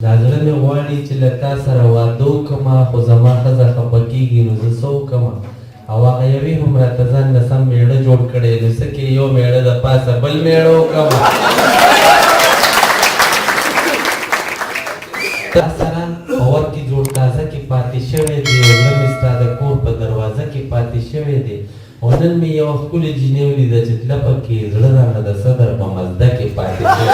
دا زړه مې غواړي چې له تا سره واده وکړم، خو زما ښځه خفه کېږي، نو زه څه وکړم؟ او هغه یوې هم راته ځان له سم مېړه جوړ کړی، نو څه کې یو مېړه د پاسه بل مېړه وکړم؟ تا سره په ور کې جوړ تازه کې پاتې شوی دی، او زړه مې ستا د کور په دروازه کې پاتې شوی دی. او نن مې یوه ښکلې جینۍ ولیده چې تله پکې، زړه رانه د صدر په مزده کې پاتې شوی.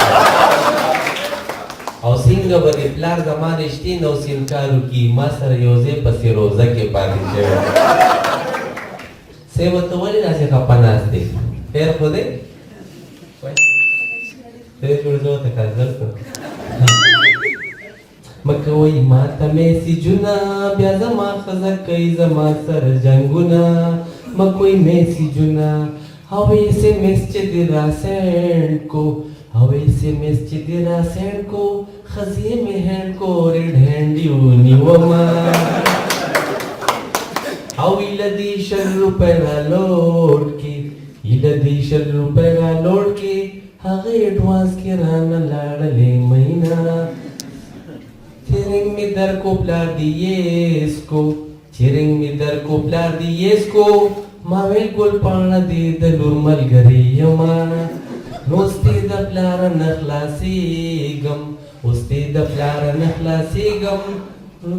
او څنګه به دې پلار زما رشتې نه اوس انکار وکړي، ما سره یو ځای په سیروزه کې پاتې شوی. صاحب، ته ولې داسې خفه ناست دی؟ خیر خو دی؟ ته جوړ زه ورته کنځل کړم. مه کوئ ماته میسجونه، بیا زما ښځه کوي زما سره جنګونه. مه کوئ میسجونه، او S M S چې دې را سینډ کو، او S M S چې دې را سینډ کو، ښځې مې هینډ کو، ریډ هینډ یې ونیومه. او ایله دې 20 روپۍ را لوډ کې، ایله دې 20 روپۍ را لوډ کې، هغه اډوانس کې رانه لاړلې مینا. چرنګ می در کو پلار دی یس کو، چرنګ می در کو پلار دی یس کو، ما ویل ګل پاڼه دی د لور ملګری یما. نو ستې د پلار نه خلاصېږم، اوس دې د پلار نه خلاصېږم،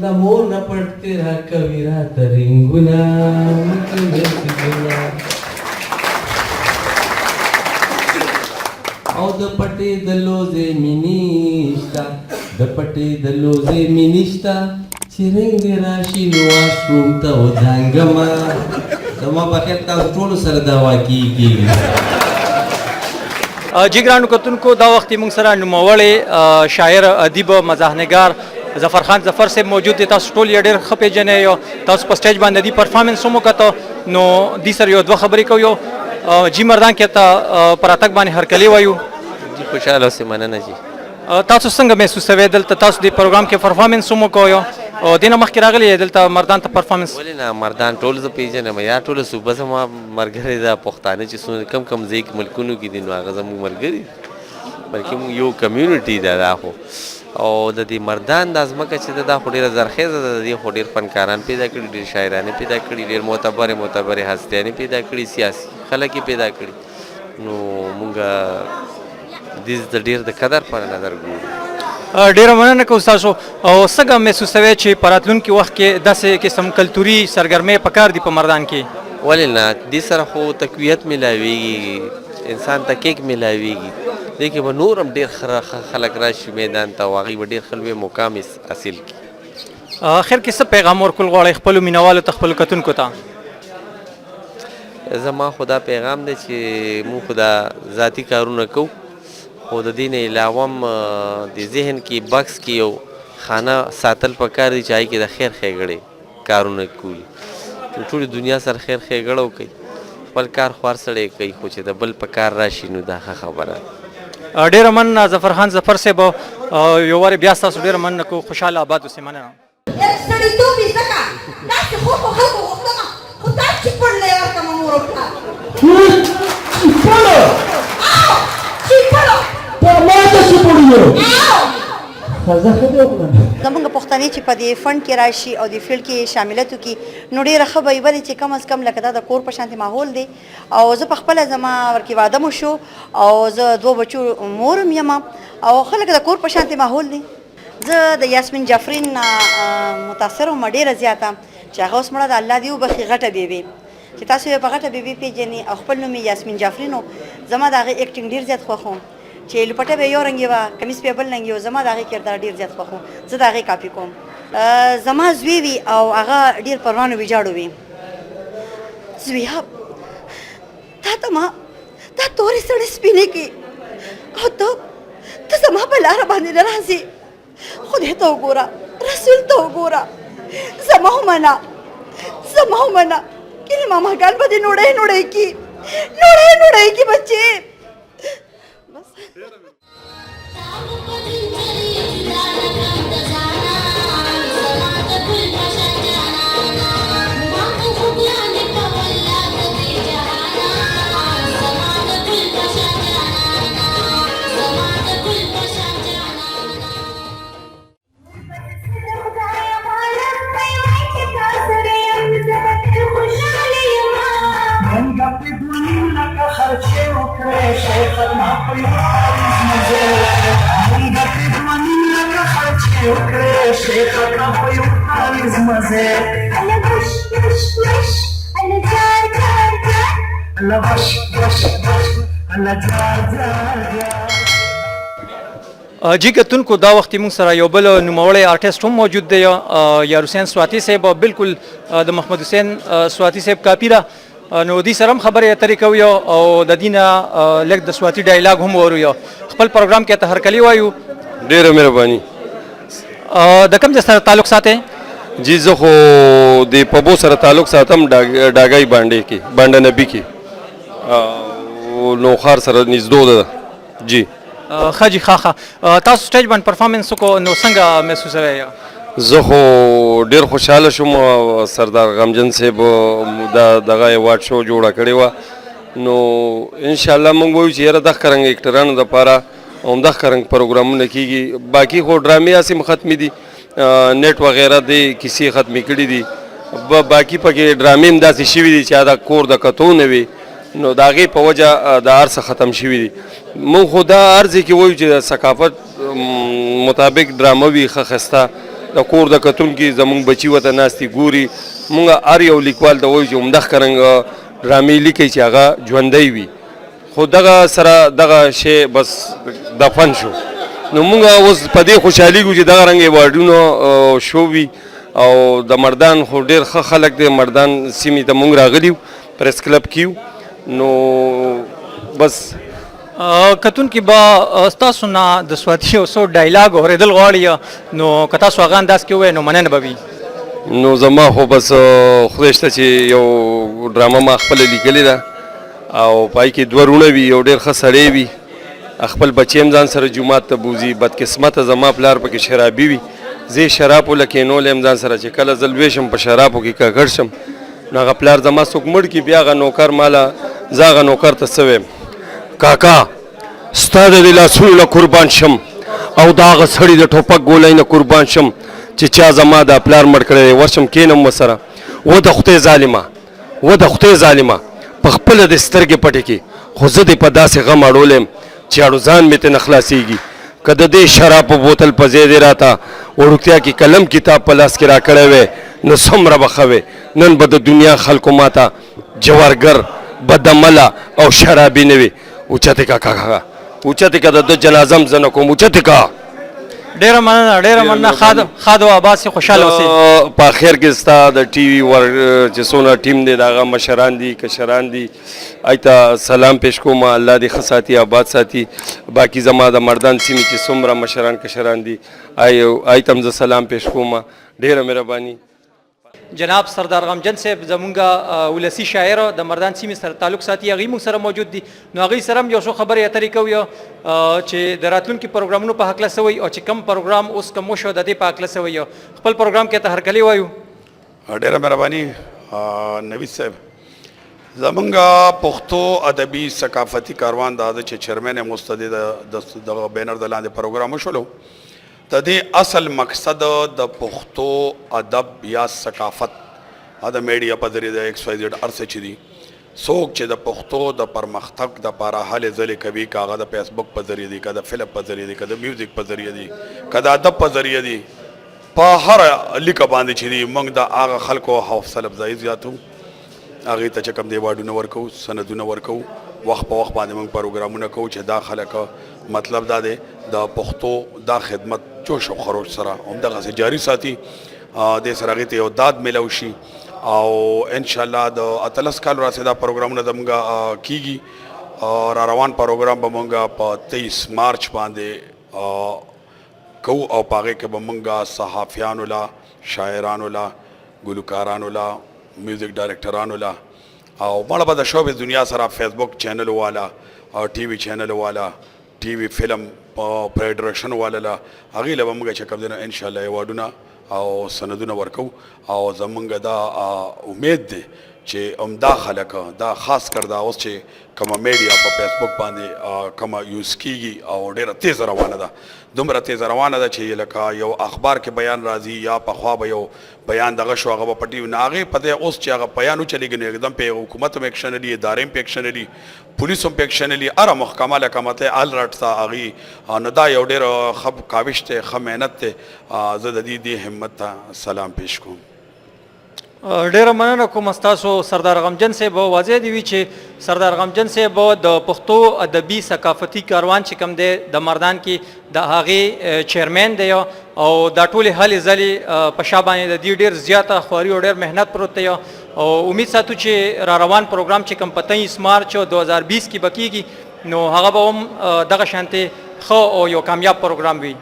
د مور نه پټ دې راکوي راته رنګونه. او د پټې د لوزې مې نشته، د پټې د لوزې مې نشته، چې رنګ دې راشي نو واشروم ته ودانګمه. زما په خیال تاسو ټولو سره دا واقع کېږي. جی ګرانو کتونکو، دا وخت موږ سره نوموړی شاعر، ادیب، مزاحنګار ظفر خان ظفر صاحب موجود دی. تاسو ټول یې ډېر ښه پېژنئ. تاسو په سټیج باندې دی پرفارمنس هم وکړه، نو دې سره یو دوه خبرې کوو. جی مردان کې ته پر اتک باندې هرکلی وایو. جی خوشاله اوسئ، مننه جی. تاسو څنګه محسوسوئ دلته؟ تاسو دې پروګرام کې پرفارمنس هم وکړو او دینه مخکې راغلی دلته مردان ته پرفارمنس؟ ولې نه، مردان ټول زه پېژنم یا ټوله صوبه زما ملګری ده. پښتانه چې څومره کم کم ځای کې ملکونو کې دي، نو هغه زموږ ملګري، بلکې موږ یو کمیونټي ده. دا خو او د دې مردان دا ځمکه چې ده، دا خو ډېره زرخیزه ده. د دې خو ډېر فنکاران پیدا کړي، ډېر شاعران یې پیدا کړي، ډېر معتبرې معتبرې هستیانې پیدا کړي، سیاسي خلک یې پیدا کړي. نو موږ دې ته ډېر د قدر په نظر ګورو. ډېره مننه کوو تاسو. او څنګه محسوسوئ چې په راتلونکي وخت کې داسې قسم کلتوري سرګرمۍ پکار دي په مردان کې؟ ولې نه، دې سره خو تقویت میلاویږي، انسان ته کیک میلاویږي. دې کې به نور هم ډېر ښه خلک راشي میدان ته، او هغوی به ډېر ښه لوی مقام حاصل کړي. اخر کې څه پیغام ورکول غواړئ خپلو مینهوالو ته، خپلو کتونکو ته؟ زما خو دا پیغام دی چې موږ خو دا ذاتي کارونه کوو، خو د دې نه علاوه هم د ذهن کې بکس کې یو خانه ساتل پکار دي چې هغې کې د خیر ښېګړې کارونه کولي. نو ټولې دنیا سره خیر ښېګړه وکړي، خپل کار خو هر سړی کوي، خو چې د بل په کار راشي نو دا ښه خبره ده. ډېره مننه ظفر خان ظفر صاحب، یو وارې بیا ستاسو ډېره مننه کوو. خوشحاله آباد اوسئ، مننه. سړیتوب یې ځکه داسې ښو ښو خلکو غوښتنه، خو تا چپړ له یې ورکړه مور او پلار. چپړ؟ او چپړ. تا ماته چپړ یو. ښځه ښه دی وکړه. زمونږ پښتنې چې په دې فنډ کې راشي او دې فیلډ کې شاملت وکړي نو ډېره ښه به وي. ولې چې کم از کم لکه دا د کور په شانتې ماحول دی، او زه په خپله زما ورکې واده مو شو او زه دوو بچو مور هم یم، او ښه لکه د کور په شانتې ماحول دی. زه د یاسمین جعفرین نه متاثر وم ډېره زیاته، چې هغه اوس مړه ده، الله دې وبخښي، غټه بیبي چې تاسو یې په غټه بیبي پېژنئ، او خپل نوم یې یاسمین جعفرین و. زما د هغې اکټینګ ډېر زیات خوښ و، چې لوپټه به یو رنګ وه، کمیس به بل رنګ و. زما د هغې کردار ډېر زیات خوښ و، زه د هغې کاپي کوم. زما زوی وي او هغه ډېر پروانو ویجاړو وي. زویه تا ته ما دا تورې سړې سپینې کړي او ته زما په لاره باندې نه راځې. خدای ته وګوره، رسول ته وګوره، زما ومنه، زما ومنه، کینې ماماګان به دې نوړی نوړی کړي، نوړی نوړی کړي بچې. بس. یو تعویذ مزه. مونږ پېغمني لکه خړ چې وکړې شیخه که په یو تعویذ مزه. الا وش وش وش، الا جار جار جار، الا وش وش وش، الا جار جار جار. جی کتونکو، دا وخت موږ سره یو بل نوموړی آرټیست هم موجود دی، یار حسین سواتی صاحب، بالکل د محمد حسین سواتی صاحب کاپی ده. نو دې سره هم خبرې اترې کوي او د دینه لږ د سواتی ډایلاګ هم ورو. یو خپل پروګرام کې ته هرکلی وایو. ډیره مهرباني. د کوم ځای سره تعلق ساتي؟ جی، زه خو د پبو سره تعلق ساتم، ډاګای باندې کې، باندې نبی کې، نو خار سره نږدې ده جی. ښه جی، ښه ښه. تاسو سټیج باندې پرفارمنس وکړو، نو څنګه محسوسوي؟ زه خو ډیر خوشاله شوم. سردار غمجن صاحب دا دغه ایوارډ شو جوړه کړې وه، نو ان شاء الله موږ وایو چې یاره د ښکرنګ اکټرانو دپاره هم د ښکرنګ پروګرامونه کیږي. باقي خو ډرامې هسې هم ختمې دي، نېټ وغیره دې کیسې ختمې کړې دي. باقي پکې ډرامې هم داسې شوي دي چې دا کور د کتو نه وي، نو د هغې په وجه د هر څه ختم شوي دي. موږ خو دا هر ځای کې وایو چې د ثقافت مطابق ډرامه وي، ښه ښایسته د کور د کتونکي، زمونږ بچي ورته ناست دي ګوري. موږ هر یو لیکوال ته وایو چې همدغه رنګ ډرامې لیکئ چې هغه ژوندی وي، خو دغه سره دغه شی بس دفن شو. نو موږ اوس په دې خوشحالېږو چې دغه رنګ ایوارډونه شوي، او د مردان خو ډېر ښه خلک دی. مردان سیمې ته موږ راغلي یو، پریس کلب کې یو، نو بس. کتونکي به ستاسو نه د سواتي یو څو ډایلاګ اورېدل غواړي، نو که تاسو هغه انداز کې ووایئ نو مننه به وي. نو زما خو بس خدای شته چې یو ډرامه ما خپله لیکلې ده، او پای کې دوه وروڼه وي، یو ډېر ښه سړی وي، خپل بچی هم ځان سره جومات ته بوځي. بدقسمته زما پلار پکې شرابي وي. زه یې شرابو له کښېنولی یم ځان سره چې کله زه لوی شم په شرابو کې ککړ شم، نو هغه پلار زما څوک مړ کړي، بیا هغه نوکر ماله، زه هغه نوکر ته څه وایم؟ کاکا، ستا د دې لاسونو نه قربان شم او د هغه سړي د ټوپک ګولۍ نه قربان شم چې چا زما دا پلار مړ کړی دی. ورشم کښېنم ورسره، و د خدای ظالمه، و د خدای ظالمه، په خپله دې سترګې پټې کړې، خو زه دې په داسې غم اړولی یم چې اړو ځان مې ترې نه خلاصېږي. که د دې شرابو بوتل په ځای دې راته وړوکتیا کې قلم کتاب په لاس کې راکړی وی نو څومره به ښه وی. نن به د دنیا خلکو ماته جوارګر، بدعمله او شرابي نه وي. اوچتې کا کاکا، اوچتې کا، د ده جنازه هم زه نه کوم، اوچتې کا. ډیره مننه، ډیره مننه. ښاد ښاد او آباد سي، خوشاله اوسئ. په اخر کې ستا د ټي وي ور چې څونه ټیم دی، د هغه مشران دي، کشران دي، ایته سلام پیش کوم. الله دې ښه ساتي، آباد ساتي. باقي زما د مردان سیمې چې څومره مشران کشران دي، ایته هم زه سلام پیش کوم. ډیره مهرباني. جناب سردار غمجن صاحب، زمونږ ولسی شاعر، د مردان سیمې سره تعلق ساتي، هغوی موږ سره موجود دي، نو هغوی سره هم یو څو خبرې اترې کوو چې د راتلونکي پروګرامونو په هکله څه وایي او چې کوم پروګرام اوس کوم وشو د دې په هکله څه وایي. خپل پروګرام کې ته هرکلی وایو. ډیره مهرباني نوید صاحب. زمونږ پښتو ادبي ثقافتي کاروان دا ده چې چیرمن مستدی د دغه بینر د لاندې پروګرام وشولو. د دې اصل مقصد د پښتو ادب یا ثقافت د میډیا په ذریعه د ایکس وای زیډ هر څه چې دي، څوک چې د پښتو د پرمختګ دپاره هلې ځلې کوي، که هغه د فیسبوک په ذریعه دي، که د فلم په ذریعه دي، که د میوزیک په ذریعه دي، که د ادب په ذریعه دي، په هر لیکه باندې چې دي، موږ د هغه خلکو حوصله افزایي زیاتو، هغې ته چې کوم دی ایوارډونه ورکوو، سندونه ورکوو. وخت په وخت باندې موږ پروګرامونه کوو چې دا خلک، مطلب دا دی، د پښتو دا خدمت جوش او خروش سره همدغسې جاري ساتي، دې سره هغې ته یو داد میلاو شي. او انشاءالله د 18 کالو راهیسې دا پروګرامونه زموږ کیږي. را روان پروګرام به موږ په 23 مارچ باندې کوو، او په هغې کې به موږ صحافیانو له، شاعرانو له، ګلوکارانو له، میوزیک ډایرکټرانو له، او مړه به د شوبې دنیا سره فیسبوک چینل والا او ټي وي چینل والا، ټي وي فلم په فیډریشن والا له هغې له به موږ چې کوم دی نو انشاءالله ایوارډونه او سندونه ورکو. او زمونږ دا امید دی چې همدا خلک دا خاص کر دا اوس چې کومه میډیا په فیسبوک باندې کومه یوز کیږي او ډیره تیزه روانه ده، دومره تیزه روانه ده چې لکه یو اخبار کې بیان راځي یا پخوا به یو بیان دغه شو هغه به په ټي وي نه هغې په ځای اوس چې هغه بیان وچلېږي نو یکدم پې حکومت هم اکشن لري، ادارې هم پې اکشن لري، پولیس هم پې اکشن لري، هره محکمه لکه مطلب الرټ ته هغوی. نو دا یو ډېر ښه کاوش دی، ښه محنت دی. زه د دې همت ته سلام پیش کوم. ډیره مننه کوم تاسو سردار غمجن صاحب. واضح دی وی چې سردار غمجن صاحب د پښتو ادبي ثقافتي کاروان چې کوم دی د مردان کې د هغې چیرمن دی او دا ټولې هلې ځلې په شا باندې د دې ډېر زیاته خواري او ډېر محنت پروت دی. او امید ساتو چې را روان پروګرام چې کوم په 23 مارچ 2020 کې به کېږي نو هغه به هم دغه شانتې ښه او یو کامیاب پروګرام وي.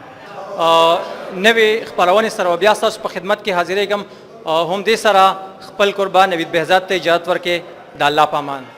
نوې خپرونې سره بیا ستاسو په خدمت کې حاضرېږم. هم دې سره خپل قربان نوید بهزاد ته اجازه ورکړئ. د الله په امان.